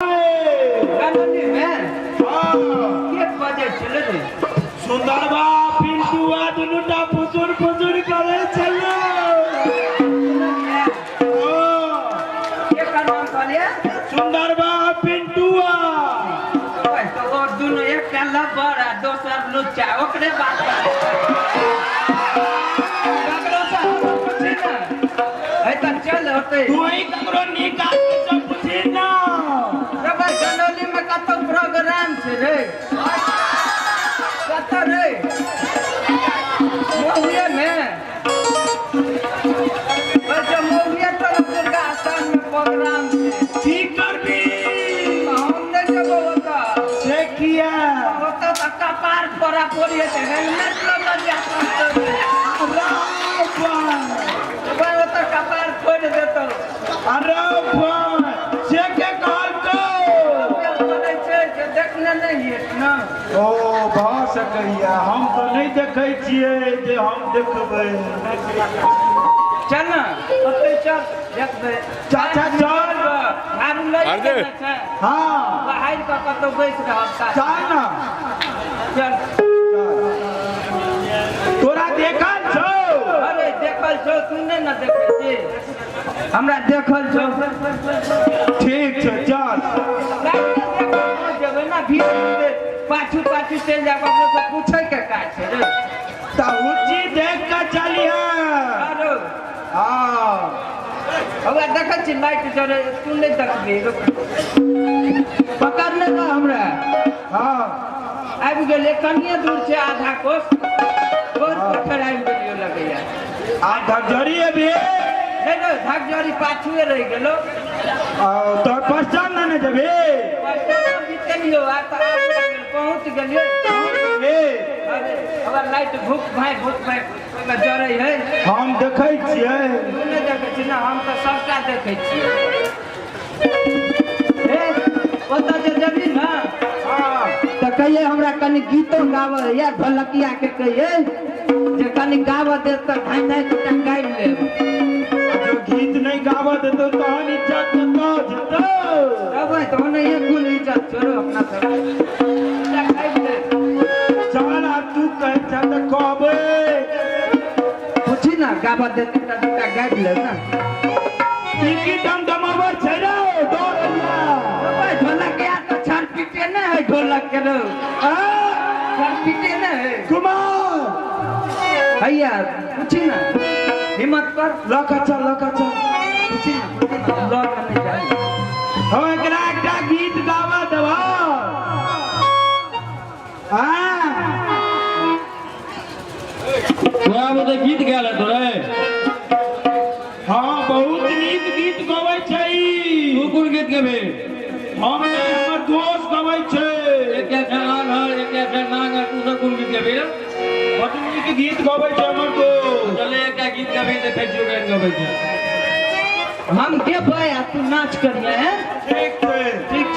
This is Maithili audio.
गनौली मे हँ। के बजै छलै रे? सुन्दरबा पिंटुआ दुनूटा फुसुर फुसुर करै छलै। सुनलियै? हँ। के नाम कहलियै? सुन्दरबा पिंटुआ। ओए, तऽ ओ दुनू एकटा लब्बर आ दोसर लुच्चा, ओकरे बात करै। ककरो से हमरो पूछी ने। है तऽ चल होतै। तू ही ककरो नीक आदमी से पूछी ना। रे भाई, गनौली में कतौ प्रोग्राम छै रे? कतऽ रे? महुए में? ओए, जे महुए तरफ दुर्गा स्थान में प्रोग्राम छै। की करबी? हम नहि जेबौ ओतऽ। से किया? ओतऽ तऽ कपार फोड़ा फोड़ी हेतै, हेलमेट लऽ कऽ जाय पड़तौ। अरे बा। भाई, ओतऽ कपार फोड़ि देतौ। अरे बा, से के कहलकौ? करै छै जे देखने नहि हियै ने। ओ भऽ सकैया, हम तऽ नहि देखै छियै जे हम देखबै। चल ने, ओतै चल, देखबै। चाचा, चल। झाड़ू लै के ने छै? हाँ। बाहर कऽ कतौ बैस रहब। चल ना। चल। तोरा देखल छौ? अरे, देखल छौ, तू नहि ने देखै छी, हमरा देखल छौ। ठीक छै, चल। जेबै ने भीड़ में, पाछू पाछू चलि जाब, ककरो से पूछै के काज छै रे? तऽ उच्ची देख कऽ चलिहे। आरो हाँ। हमरा देखै छी लाइट जरे, तू नहि देखबी। रुक, पकड़ने रह हमरा। हाँ। आबि गेलै, कनिए दूर छै, आधा कोस बहुत पत्थर आबि गेलियो लगैया। आ धकझरी अभी? नहि नहि, धकजरी पाछुए रहि गेलो। तोहर पहचान ने जेबी। बीतलियो आ तऽ आबि गेल, पहुँच गेलियै। ए। अरे, हमरा लाइट भूख भाई भूख भाई ओहिमे जरै है। हम देखै छियै। तू नहि देखै छी ने, हम तऽ सबटा देखै छियै। हे, ओतऽ जे जेबही ने तऽ कहियै हमरा कनि गीतो गाबऽ या ढोलकिया के कहियै जे कनि गाबऽ दे तऽ धाँइ धाँइ दूटा गाबि लेब। जो गीत नहि गाबऽ देतौ तहन इज्जत कतऽ जेतौ? रहबै तऽ ओनाहिये कुल इज्जत छोड़ो अपना सब, दूटा गाबि लेब। चल, आब तू कहै छह तऽ कहबै। पूछी ने, गाबऽ देतै तऽ दूटा गाबि लेब ने। ई की डमडमाबै छै रे? डर होइया। ओए, ढोलक या तऽ छड़ पीटे नहि है ढोलक के रो। आ? छड़ पीटे नहि है। कुमार। हैया, पूछी ने, हिम्मत कर। लऽ कऽ चल, लऽ कऽ चल। पूछी ने, पूछी ने, लऽ कऽ नहि जाइ। हम एकरा एकटा गीत गाबऽ देबऽ? हाँ। तोरा बुते गीत गायल हेतौ रे? हाँ, बहुत नीक गीत गबै छै ई। तू कोन गीत गेबही? हम नहि, हमर दोस्त गबै छै। एक छै आन्हर, एक छै नांगर, तू सब कोन गीत गेबही रे? बड नीक गीत गबै छै हमर दोस्त। चले, एकटा गीत गेबही, देखै छियौ केहन गबै छै। हम गेबै आ तू नाच करिहे, हैं? ठीक छै। ठीक।